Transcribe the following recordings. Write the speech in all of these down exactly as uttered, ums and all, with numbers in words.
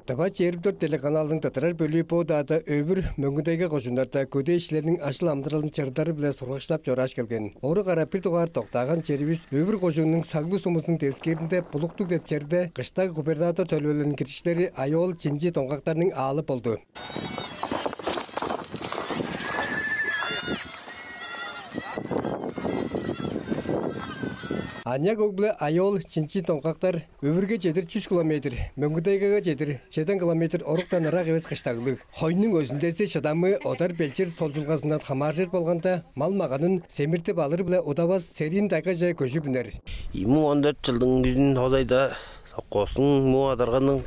Тыва чээрби дөрт телеканалдың тырттырар бөлүү бо удаада Өвүр, Мөңгүн-Тайга кожууннарда көдээ ишчилерниң ажыл-амыдыралын чырыдары-биле сургакчылап чорааш келген. Ору кара бир дугаар доктааган черивис Өвүр кожууннуң Саглы сумузунуң девискээринде Булуктуг деп черде кыштаг губернатор төлевилелиниң киржикчилери Айоол Чинчи Доңгактарның аалы болду. Аныяк өг-бүле Айоол Чинчи Доңгактар Өвүрге чедир чүс километр, Мөңгүн-Тайгага чедир чеден километр оруктан ырак эвес кыштаглыг. Хойнуң өзүлдези, шыдамы одар-белчир солчулгазындан хамааржыр болганда, мал-маганын семиртип алыр-биле удавас Сериин тайгаже көжүп үнер. Ийи муң он дөрт чылдың күзүн тос айда совхоздуң муу адыргының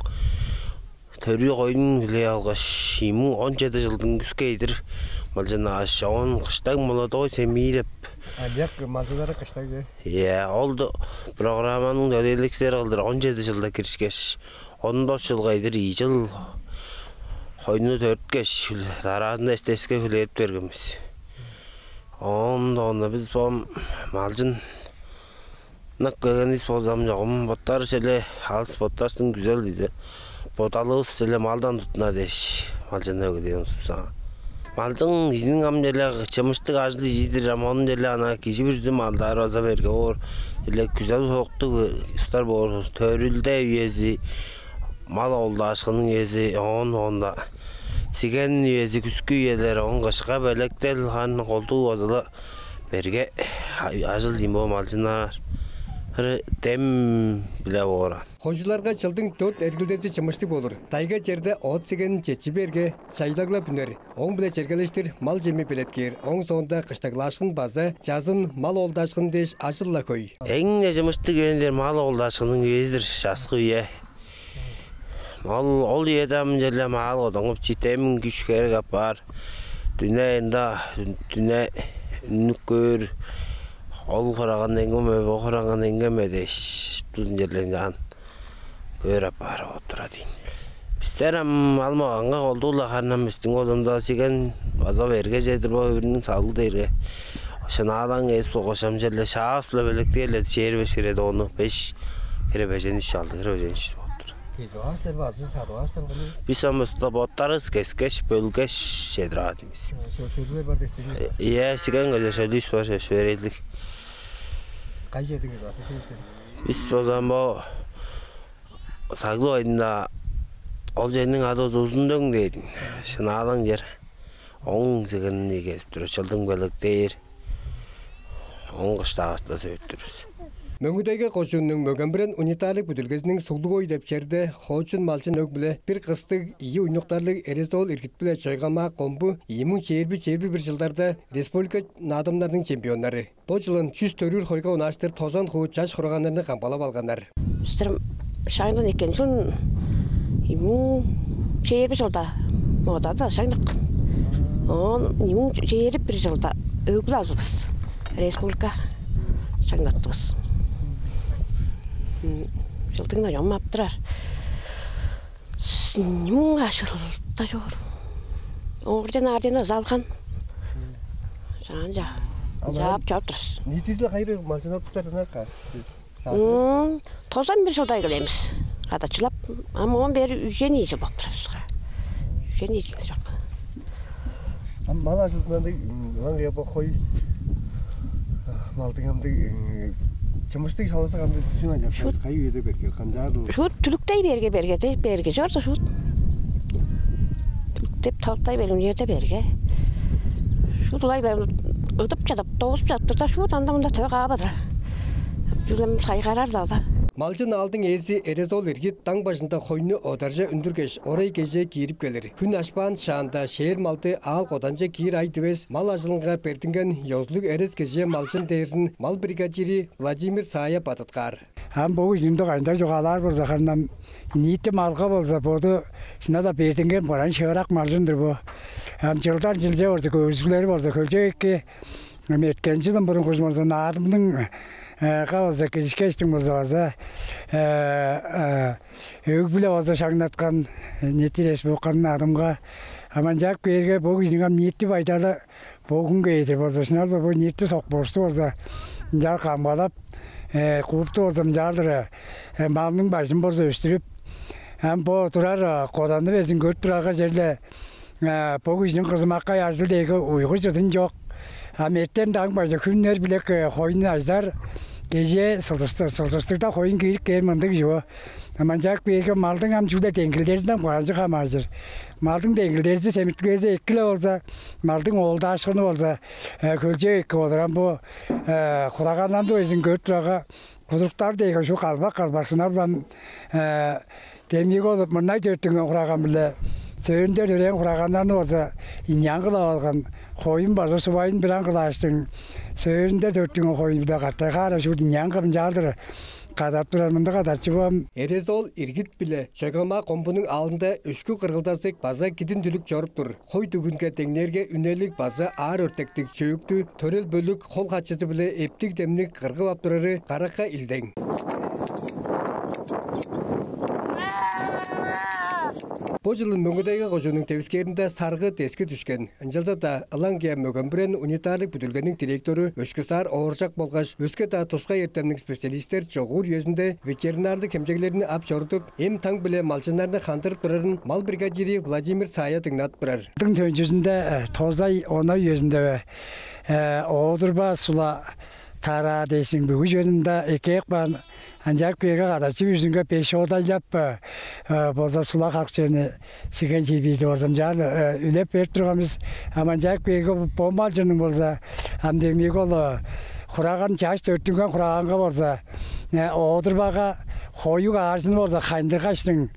төрүү хойнун хүлээп алгаш, ийи муң он чеди чылдың күскейдир малчыннааш, оон кыштаг молодой семьи деп. Аныяк малчыннары кыштаг, э? Иә, ол программаның төлээликчилери кылдыр он чеди чылда киришкеш, он тос чылга чедир ийи чыл хойну төрүткеш, дараазында эстеске хүлээдип берген бис. Оон доонда бис бо малчын ынак келгенивис болза ам чогум боттары-ла алыс, боттарывыстың күзел-даа бодалывыс-ла малдан туттунар дээш, малчыннар өгеден узупсаан. Малчын кижиниң ам черле чымыштыг ажыл-ижи-дир, ам ону черле ана кижи бүрүзү малдаар база берге боор, черле күзел-сорулуктуг улустар боор, төрүлде үези, мал оолдаашкынының үези, оон оонда сиген үези, күскү үелер, оон кышка белеткел, харын колдуу база-ла берге ажыл дийин бо малчыннары дем-биле боор аан. Хойжуларга чылдың дөрт эргилдези чымыштыг болур. Тайга черде оът-сиген четчи берге, чайлаглап үнер. Ооң-биле чергелештир мал чеми белеткээр. Ооң соонда кыштаглаашкын база чазын, мал оолдаашкын дээш ажыл-ла хөй. Эң-не чымыштыг үен дээрге мал оолдаашкынының үези-дир, часкы үе. Ол, ол үеде ам черле мал кодаңып, читемин күш-херек апаар. Дүне ында, дүне үнүп көөр. Ол хыраган эңгеме, бо хыраган эңгеме дээш, дузун черле ынчаан көөр апаар болуп турар дийин. Бистер ам мал-маганга колдуу-ла, харын ам бистиң болза сиген база берге чедир, бо Өвүрнүң Саглы дээрге. Шынаалаң эс болгаш ам черле шаавыс-биле белеткээр-ле, чээрби беш хире тонну, беш хире бежен үш, алды хире бежен үш болуп тур. Кезип аар силер бе азы садып аар силер, кымны? Бис ам бо боттарывыс кескеш, бөлгеш чедир аар дийин бис. Шөлүңер бар дээштиң. Ийе, сиген кежер шөлүвүс бар, шөш берээлдиг. Кай черден кезип аар силер? Бис болза ам бо Саглы байдында, ол черниң ады Узун-Дөң дээр ийин. Шынаалаң чер. Ооң сигенин кезип тур, чылдың белеткээр. Ооң кыштаавыста сөөртүр бис. Мөңгүн-Тайга кожууннуң Мөген-Бүрен унитарлыг бүдүрүлгезиниң Суглуг-Ой деп черде хоочун малчын өг-бүле бир кыстыг, ийи уйнуктарлыг Эрес-оол Иргит-биле Чойгамаа Комбу ийи муң чээрби, чээрби бир чылдарда республика Наадымнарның чемпионнары. Бо чылын чүс төрүүр хойга унааштыр тозан хуу чаш хураганнарны камгалап алганнар. Бистер шаңнаткан эккен чылын, ийи муң чээрби чылда модада шаңнаткан. Оон ийи муң чээрби бир чылда өг-бүле алган бис. Республика шаңнаткан бис. М, чылдың-на чогум ап турар. Ийи муң чылда чоор. Орден-арден ызалган. Чаан ча. Ам чаап чоруптар. Ниитизи-биле кайы хире малчын алыптар ынакка? М, тозан бир чылда эгелээн бис. Кадачылап, ам оон бээр үжен ийи чыл болуп турар бис. Үжен ийи чылда чорупкан. Ам мал ажылындан дег, м, ылаңгыя бо хой, а, малдың ам дег, м, чымыштыг шалазы кандыг, чүнү ынчап, шуут кайы үеде берге, канчаар-дыр? Шуут түлүктей берге, берге, берге чорду шуут. Түлүктеп, талтай берген үеде берге. Шуут улай-ла ыдып чадап, доозуп чадап турда, шуут анда-мында төге каап алыр. Чүглем сайгарар-даа-ла. Малчын аалдың ээзи Эрес-оол Иргит даң бажында хойну одарже үндүргеш, орай-кежээ киирип келир. Хүн ашпаан шаанда шээр малды аал коданче киир ай дивес, мал ажылынга бердинген ёзулуг эрес-кежээ малчын дээрзин мал бригадири Владимир Саая бадыткаар. Ам бо кижини канчаар чугаалаар болза, харын ам ниити малга болза, боду шынап-ла бердинген, бо ам шыырак малчын-дыр бо. Ам чылдан чылче болза, көзүлери болза, хөлчок эки. Ам эрткен чылын, бурунгу чылын болза, Наадымның, э, га болза, киришкештиң болза, база, э, э, өг-бүле болза шаңнаткан, э, ниити республиканың Наадымга. Ам ынчап кээрге, бо кижиниң ам ниити байдалы бо хүнге чедир болза, шынап-ла бо ниити совхозту болза ынчаар камгалап, э, клубту болза ынчаар-дыр, э, малының бажын болза өстүрүп, Ам бо турар, а, коданны безин көрүп турарга, черле, а, бо кижиниң кызымаккай ажыл дээги уйгу-чыдын чок. Ам эртен даң бажы хүннер билек, э, хойну ажар, кежээ сылдыстыр, сылдыстырда хойун киирип кээр мындыг чүве. Ам ынчап кээрге малдың ам чүгле деңгилдерзинден куранчыг хамааржыр. Малдың деңгилдерзи, семиткилерзи эки-ле болза, малдың оолдаашкыны болза, э, хөлчээ эки болур. Ам бо, э, хураганнарны безин көрүп турарга, кудуруктар дээге шу калбак-калбак шынап-ла, э, демги болуп, мурнай төрүттүнген хураган-биле сөөлүнде төрээн хураганнарны болза, ийнян кылып алган, хойун база сувайын бир аңгылааштың, сөөлүнде төрүттүнген хойун-биле катай хаара шуут ийнян кылып ынчалдыр кадап турар мындыг кадарчы бо ам. Эрес-оол иргит-биле Чойгамаа Комбунуң аалында өшкү кыргылдазы база кидин дүлүк чоруп тур. Хой дүгүнге деңнээрге үнелиг база аар өртектиг чөөктү төрел бөлүк хол хачызы-биле эптиг-демниг кыргып ап турары каракка илдең. Бо чылын Мөңгүн-Тайга кожууннуң девискээринде саргы дески дүшкен. Ынчалза-даа «Ылаңгыя мөген-бүрен» унитарлыг бүдүрүлгениң директору Өшкү-Саар Ооржак болгаш өске-даа тускай эртемниг специалистер чогуур үезинде ветеринарлыг хемчеглерни ап чорудуп, эм-таң-биле малчыннарны хандырып турарын мал бригадири Владимир Саая дыңнадып турар. Малдың төнчүзүнде, э, тос ай, он ай үезинде бе, э, оодурба, сула, тараа дээш бүгү чонунда эккеп каан, ынчап кээрге кадарчы бүрүзүнге беш-он айлап, э, э, болза сула-хак чүвени сиген чиибиди болза ынчаар, э, үлеп берип турган бис. Ам ынчап кээрге бо малчынның болза ам демги ол, э, хураган, чаш төрүттүнген хураганга болза, э, оодурбага хоюг ааржын болза хайындыргаштың,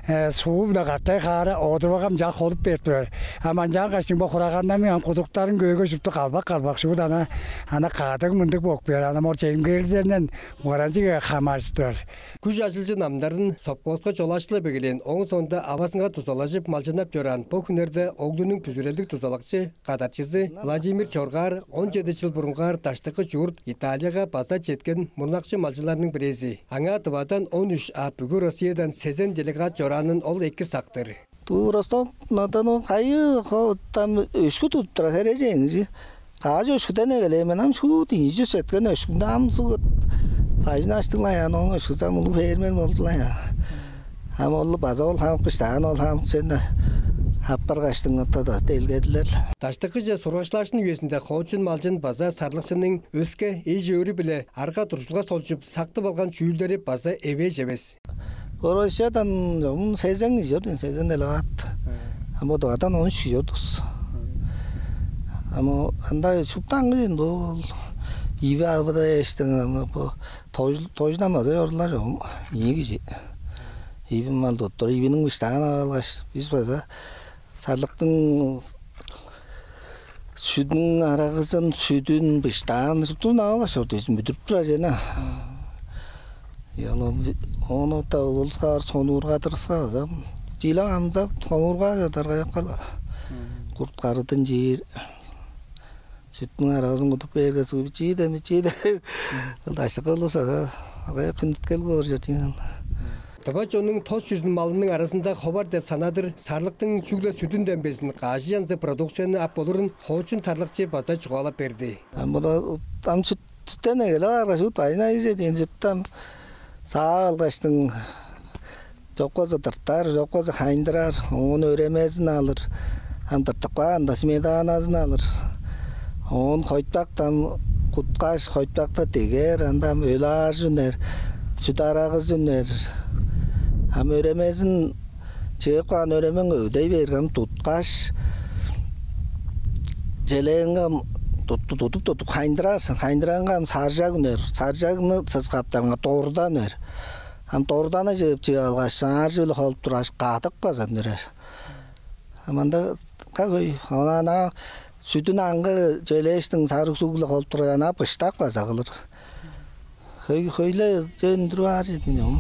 э, суу-биле катай хаара оодурбага ам чаа холуп берип турар. Ам ынчангаштың бо хураганнарның ам кудуктарын көөрге шупту калбак-калбак шуут ана, ана кадыг мындыг болуп кээр. Ана ор чемгеглерден куранчыг хамааржып турар. Күш-ажылчы намдарын совхозка чолаашкылап эгелээн, ооң соонда авазынга дузалажып малчыннап чораан бо хүннерде оглунуң бүзүрелдиг дузалакчы кадарчызы Владимир Чоргаар он чеди чыл бурунгаар даштыкы чурт Италияга база четкен мурнакчы малчыннарның бирээзи. Аңаа Тывадан он үш, а бүгү Россиядан сезен делегат чораанын ол эки сактыр. Дуу Ростов-на-Дону кайы хо-, там өшкү тудуп турар херээжен кижи. Каш өшкүден эгелээн мен, ам шуут ийи чүс четкен өшкүнде ам суг бажын аштыг-ла яан, ооң өшкүзү ам улуг фермер болду-ла яан. Ам ол база ол хамык быштаан, ол хамык чүвени аппаргаштың ытта-даа делгедилер. Даштыкыже сургакчылаашкын үезинде хоочун малчын база сарлыкчының өске эш-өөрү-биле арга-дуржулга солчуп, сактып алган чүүлдери база эвээш эвес. Россиядан чогум сезен кижи чорду, сезен делегат. Ам бо Тывадан он үш кижи чордувус. Ам ында шупту аңгы чүве, ол ийи авыда эштиң, ам бо тож-, тожундан база чордулар чогум, ийи кижи. Ийи мал туттур, ийиниң быштаан алгаш, бис база сарлыктың сүдүнүң арагызын, сүдүн, быштаан шуптузун алгаш чорду, өзүн бүдүрүп турар чүве-на. Ону-даа улуска сонуургадырывыска база, чиилеп амзап, сонуургаар чордарга чок-ла. Курт-карыдын чиир, сүттүң арагызын кудуп бээрге, суг бичии-даа, бичии-даа. Ол даштыкы улус аргай хүндүткел боор чордуң. Тыва чоннуң тос чүзүн малының аразында ховар деп санадыр сарлыктың чүгле сүдүнден безин каш янзы продукцияны ап болурун хоочун сарлыкчы база чугаалап берди. Ам бо ам сүт, сүттен эгелеп аарга, шуут бажын айыже дээн сүттү ам саап алгаштың, чок болза тыртар, чок болза хайындырар, оон өремезин алыр. Ам тыртып каанда сметаназын алыр. Оон хойтпакта ам куткаш, хойтпакта дегер, анда ам өл ааржы үнер, сүт арагызы үнер. Ам өремезин, чыып каан өремең өвүдей бээрге, ам туткаш, челээңге ам тутту-, тудуп-тудуп хайындырар сен. Хайындыранга ам саржак үнер. Саржагны сыскаптарга дорудан үнер. Ам доруданы чыып, чыып алгаш, ааржы-биле холуп тургаш, кадык база үнер. Ам ында ка хөй, ону ана сүдүн аңгы челээштиң сарыг суг-биле холуп тургаш, ана быштак база кылыр. Хөй, хөй-ле чүве үндүрүп аар чүве-дир ийин.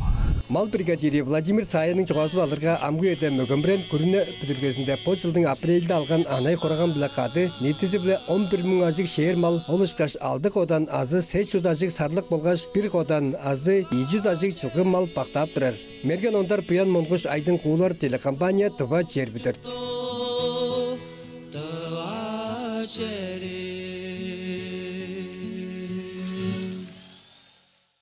Мал бригадири Владимир Сааяның чугаазы-биле алырга, амгы үеде «Мөген-Бүрен» күрүне бүдүрүлгезинде бо чылдың апрельде алган анай-хураган-биле кады ниитизи-биле он бир муң ажыг шээр мал, ол ышкаш алды кодан азы сес чүс ажыг сарлык болгаш бир кодан азы ийи чүс ажыг чылгы мал бактаап турар. Мерген Ондар, Буян Монгуш, Айдың Куулар, телекомпания «Тыва чээрби дөрт».